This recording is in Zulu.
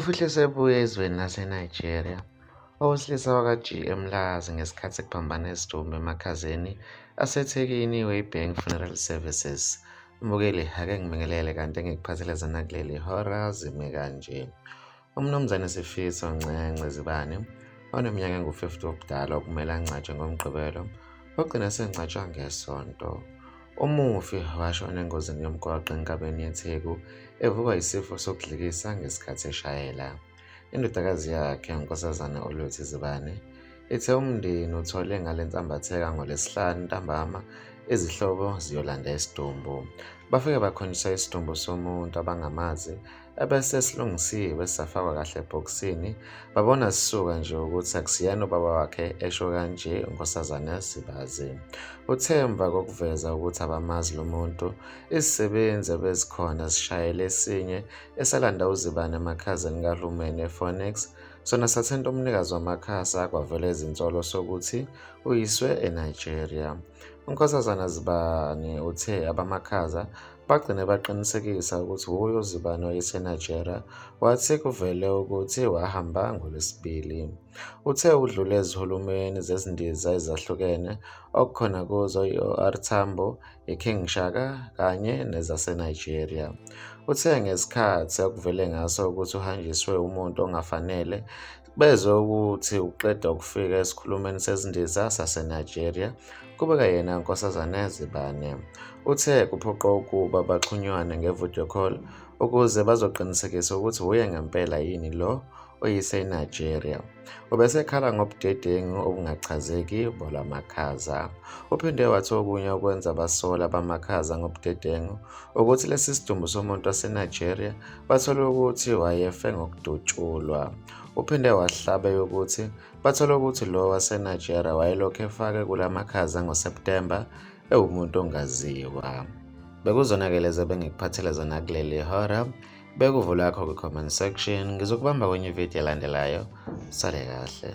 Ufihle esebuya ezweni laseNigeria owesilisa wakwa-G eMlazi ngesikhathi kuphambana isidumbu emakhazeni aseThekwini iWaybank Funeral Services. Mbukeli, ake ngibingelele kanti engikuphathele zona kuleli hora zime kanje. UMnumzane Sifiso Ncence Zibane oneminyaka engu-50 ubudala okumele angcatshwe ngoMgqibelo ogcina sengcatshwa ngeSonto. Umufi washona engozini yomgwaqo enkabeni yeTheku evukwa yisifo sokudlikisa ngesikhathi eshayela. Indodakazi yakhe, uNkosazana Olwethu Zibane, ithe umndeni uthole ngale nsambatheka ngoLwesihlanu ntambama izihlobo ziyolanda isidumbu. Bafike bakhonjiswa isidumbu somuntu abangamazi ebese silungisiwe safakwa kahle ebhokisini babona sisuka nje ukuthi akusiyena ubaba wakhe esho kanje uNkosazana Sibazi. Uthe emva kokuveza ukuthi abamazi lo muntu, izisebenzi ebezikhona zishayele esinye esalanda uZibane emakhazeni kahulumeni ePhoenix, sona sathinta umnikazi wamakhasa kwavela izinsolo sokuthi uyiswe eNigeria. UNkosazana Zibane uthe abamakhaza bagcine baqinisekisa ukuthi wuye uZibane owayeseNigeria, wathi kuvele ukuthi wahamba ngoLwesibili. Uthe udlule ezihulumeni zezindiza ezahlukene okukhona kuzo i-OR Tambo, iKing Shaka kanye nezaseNigeria. Uthe ngesikhathi okuvele ngaso ukuthi uhanjiswe umuntu ongafanele, bezwe ukuthi uqeda ukufika esikhulumweni sezindiza saseNigeria, kubeka yena uNkosazana Zibane. Uthe kuphoqe ukuba baxhunywane nge-video call ukuze bazoqinisekisa ukuthi wuye ngempela yini lo oyise eNigeria. Ubesekhala ngobudedengu obungachazeki bolamakhaza. Uphinde wathi okunye okwenza basola abamakhaza ngobudedengu ukuthi lesi sidumbu somuntu waseNigeria bathole ukuthi wayefe ngokudutshulwa. Uphinde wahlabe ukuthi bathole ukuthi lo waseNigeria wayelokhu efake kula makhaza ngoSeptemba ewumuntu ongaziwa. Bekuzona-ke lezi ebengikuphathele zona kuleli hora. Beka uvo lwakho kwi-comment section. Ngizokubamba kwenye ividiyo elandelayo. Sale kahle.